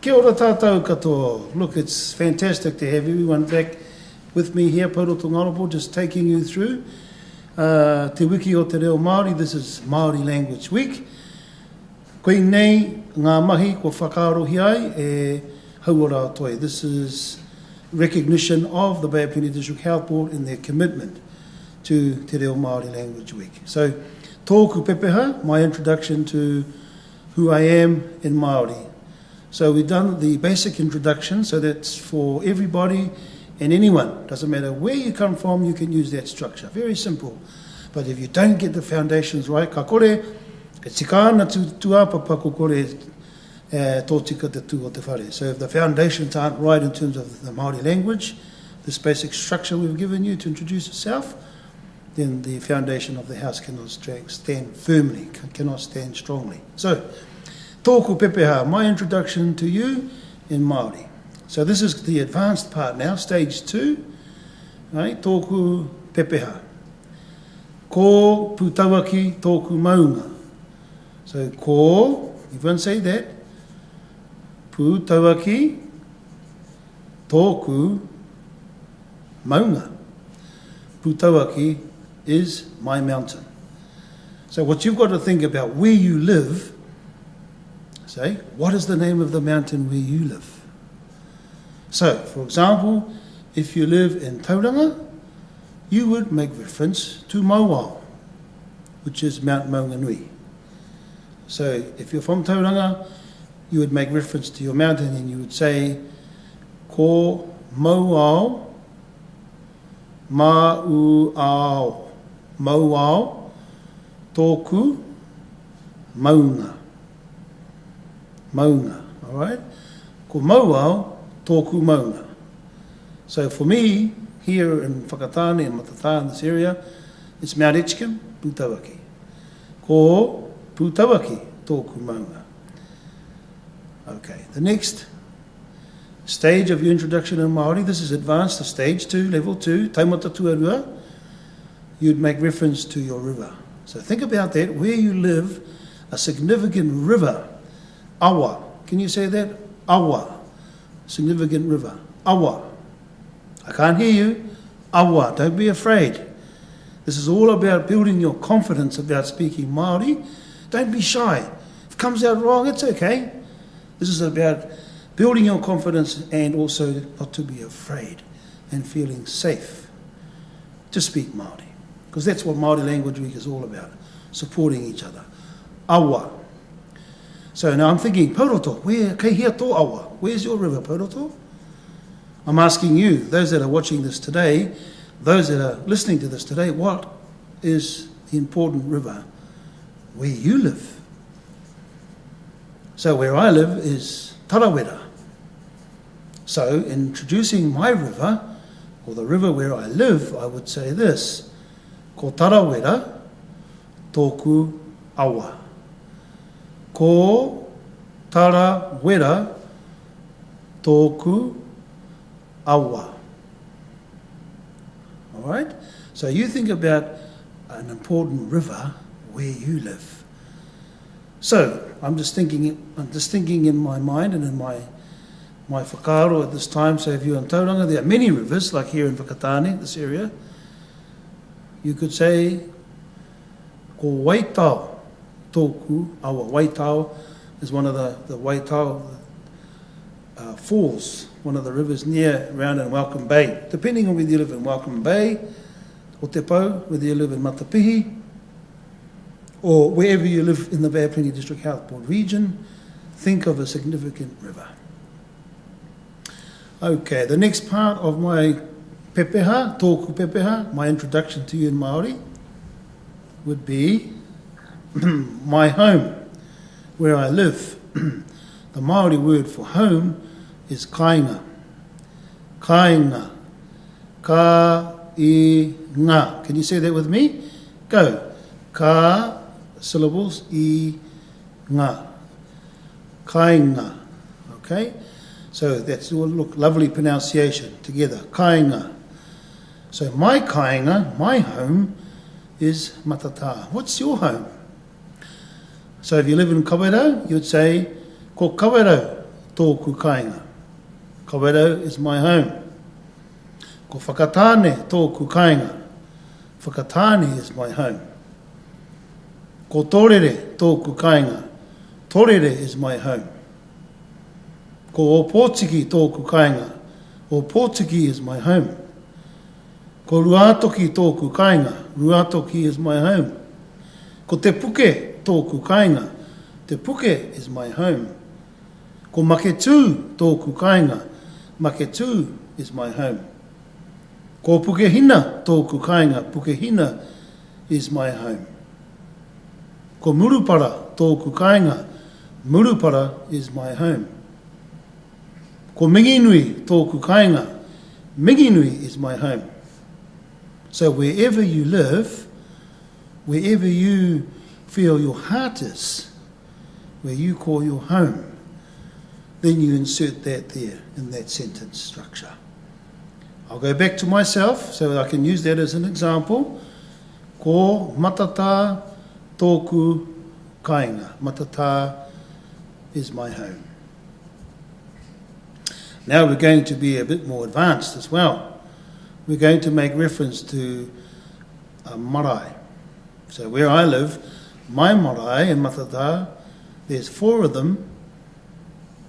Kia ora tātou katoa. Look, it's fantastic to have everyone back with me here, Pouroto Ngaropo, just taking you through uh, Te Wiki o Te Reo Māori. This is Māori Language Week. Koinei ngā mahi kua whakaarohia ai e Hauora Toi. This is recognition of the Bay of Plenty District Health Board in their commitment to Te Reo Māori Language Week. So, tōku pepeha, my introduction to who I am in Māori. So we've done the basic introduction, so that's for everybody and anyone. Doesn't matter where you come from, you can use that structure. Very simple. But if you don't get the foundations right, ka kore, e tika ana tū, tūāpapa ko kore e tōtika te tū o te whare. So if the foundations aren't right in terms of the Māori language, this basic structure we've given you to introduce yourself, then the foundation of the house cannot stand firmly, cannot stand strongly. So, tōku pepeha, my introduction to you in Māori. So this is the advanced part now, stage two, right? Tōku pepeha. Ko Pūtauaki tōku maunga. So ko, everyone say that, Pūtauaki tōku maunga. Pūtauaki is my mountain. So what you've got to think about where you live, say, what is the name of the mountain where you live? So, for example, if you live in Tauranga, you would make reference to Mauao, which is Mount Maunganui. So if you're from Tauranga, you would make reference to your mountain and you would say, Ko Mauao, Ma-u-ao, Mauao, tōku maunga. Maunga, all right? Ko Mauao, tōku maunga. So for me, here in Whakatane and Matatā in this area, it's Mount Edgecumbe, Pūtauaki. Ko Pūtauaki tōku maunga. Okay, the next stage of your introduction in Māori, this is advanced to stage 2, level 2, taumata tuarua, you'd make reference to your river. So think about that, where you live, a significant river, awa. Can you say that? Awa. Significant river. Awa. I can't hear you. Awa. Don't be afraid. This is all about building your confidence about speaking Māori. Don't be shy. If it comes out wrong, it's okay. This is about building your confidence and also not to be afraid and feeling safe to speak Māori. Because that's what Māori Language Week is all about, supporting each other. Awa. So now I'm thinking, Pouroto, where, kei hea tō awa? Where's your river, Pouroto? I'm asking you, those that are watching this today, those that are listening to this today, what is the important river where you live? So where I live is Tarawera. So introducing my river, or the river where I live, I would say this, Ko Tarawera tōku awa. Ko Tarawera tōku awa. All right? So you think about an important river where you live. So I'm just thinking, I'm just thinking in my mind and in my my whakaaro at this time. So if you're in Tauranga, there are many rivers, like here in Whakatane, this area. You could say, ko Waitao tōku awa. Waitao is one of the, the Waitao uh, falls, one of the rivers near around in Welcome Bay. Depending on whether you live in Welcome Bay, or Te Pau, whether you live in Matapihi, or wherever you live in the Bay of Plenty District Health Board region, think of a significant river. Okay, the next part of my pepeha, tōku pepeha, my introduction to you in Māori, would be my home, where I live. the Māori word for home is kainga. Kainga. Ka i nga. Can you say that with me? Go. Ka syllables i nga. Kainga. Okay? So that's all look lovely pronunciation together. Kainga. So my kainga, my home, is Matata. What's your home? So if you live in Kawerau, you'd say, Ko Kawerau tōku kāinga. Kawerau is my home. Ko Whakatāne tōku kāinga. Whakatāne is my home. Ko Tōrere tōku kāinga. Torere is my home. Ko Ōpōtiki tōku kāinga. Ōpōtiki is my home. Ko Ruātoki tōku kāinga. Ruātoki is my home. Ko Te Puke tōku kāinga. Te Puke is my home. Ko Maketū tōku kāinga. Maketū is my home. Ko Pukehina tōku kāinga. Pukehina is my home. Ko Murupara tōku kāinga. Murupara is my home. Ko Minginui tōku kāinga. Minginui is my home. So wherever you live, wherever you feel your heart is, where you call your home, then you insert that there in that sentence structure. I'll go back to myself so I can use that as an example. Ko matatā tōku kāinga. Matatā is my home. Now we're going to be a bit more advanced as well. We're going to make reference to a marae. So where I live, my marae in Matatā, there's four of them.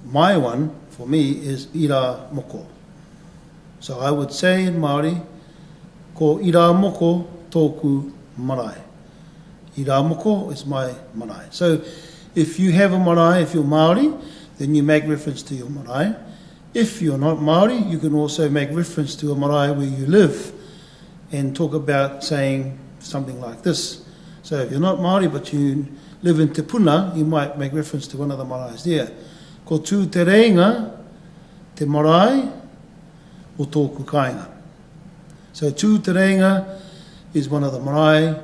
My one, for me, is Ira Moko. So I would say in Māori, ko Ira Moko tōku marae. Ira Moko is my marae. So if you have a marae, if you're Māori, then you make reference to your marae. If you're not Māori, you can also make reference to a marae where you live and talk about saying something like this. So if you're not Māori but you live in Te Puna, you might make reference to one of the maraes there. Ko tū te reinga, te marae o tōku kāinga. So tū te reinga is one of the marae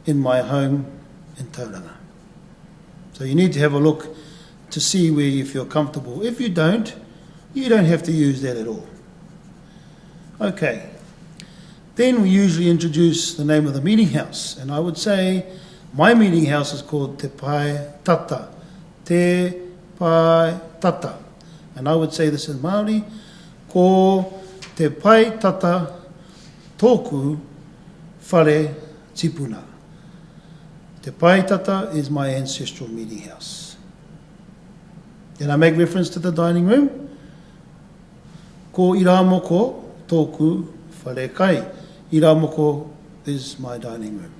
in my home in Tauranga. So you need to have a look to see where you feel comfortable. If you don't, you don't have to use that at all. Okay. Then we usually introduce the name of the meeting house. And I would say my meeting house is called Te Pae Tata. Te Pae Tata. And I would say this in Māori, ko Te Pae Tata tōku whare tipuna. Te Pae Tata is my ancestral meeting house. Then I make reference to the dining room. Ko Iramoko tōku whare kai. Iramoko is my dining room.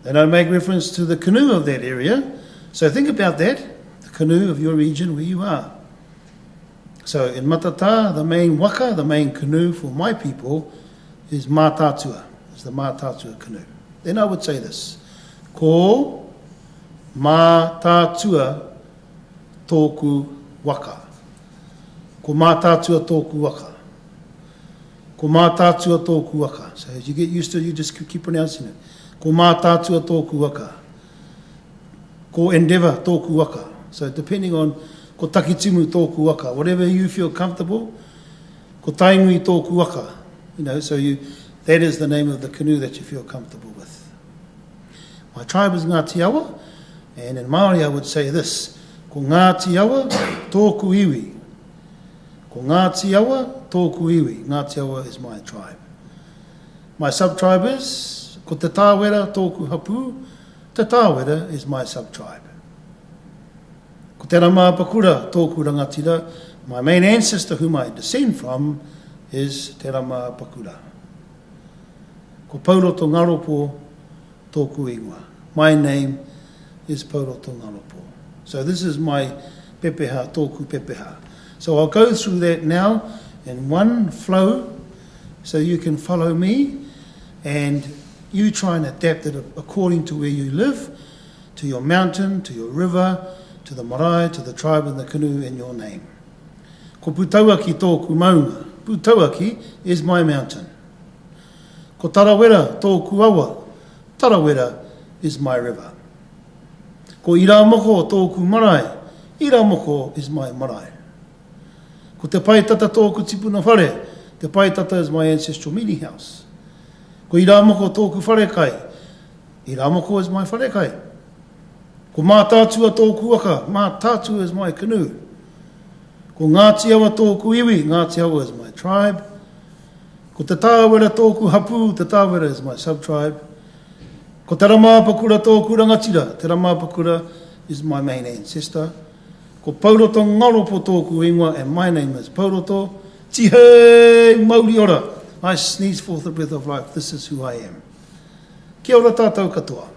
Then I make reference to the canoe of that area. So think about that, the canoe of your region where you are. So in Matata, the main waka, the main canoe for my people is Mātaatua. It's the Mātaatua canoe. Then I would say this. Ko Mātaatua tōku waka. Ko Mātaatua tōku waka. Ko Mātaatua tōku waka. So as you get used to it, you just keep pronouncing it. Ko Mātaatua tōku waka. Ko Endeavour tōku waka. So depending on ko Takitimu tōku waka. Whatever you feel comfortable, ko Tainui tōku waka. You know, so you, that is the name of the canoe that you feel comfortable with. My tribe is Ngāti Awa, and in Māori I would say this, ko Ngāti Awa tōku iwi. Ko Ngāti Awa tōku iwi. Ngāti Awa is my tribe. My sub-tribe is, ko Te Tāwera tōku hapū, Te Tāwera is my sub-tribe. Ko Te Rama-a-Pakura tōku rangatira, my main ancestor whom I descend from is Te Rama-a-Pakura. Ko Pouroto Ngaropo tōku ingoa. My name is Pouroto Ngaropo. So this is my pepeha, tōku pepeha. So I'll go through that now in one flow so you can follow me and you try and adapt it according to where you live, to your mountain, to your river, to the marae, to the tribe and the canoe and your name. Ko Putauaki tōku maunga. Putauaki is my mountain. Ko Tarawera tōku awa. Tarawera is my river. Ko Iramoko tōku marae. Iramoko is my marae. Ko Te Paetata tōku tipuna whare. Te Paetata is my ancestral meeting house. Ko Iramoko tōku wharekai. Iramoko is my wharekai. Ko Mātaatua tōku waka, Mātaatua is my canoe. Ko Ngāti Awa tōku iwi, Ngāti Awa is my tribe. Ko Te Tāwera tōku hapū, Te Tāwera is my sub-tribe. Ko Te Ramaapakura tōku rangatira, Te Ramaapakura is my main ancestor. Ko Pouroto Ngaropo tōku ingoa and my name is Pouroto. Tihei mauri ora! I sneeze forth the breath of life, this is who I am. Kia ora tātou katoa.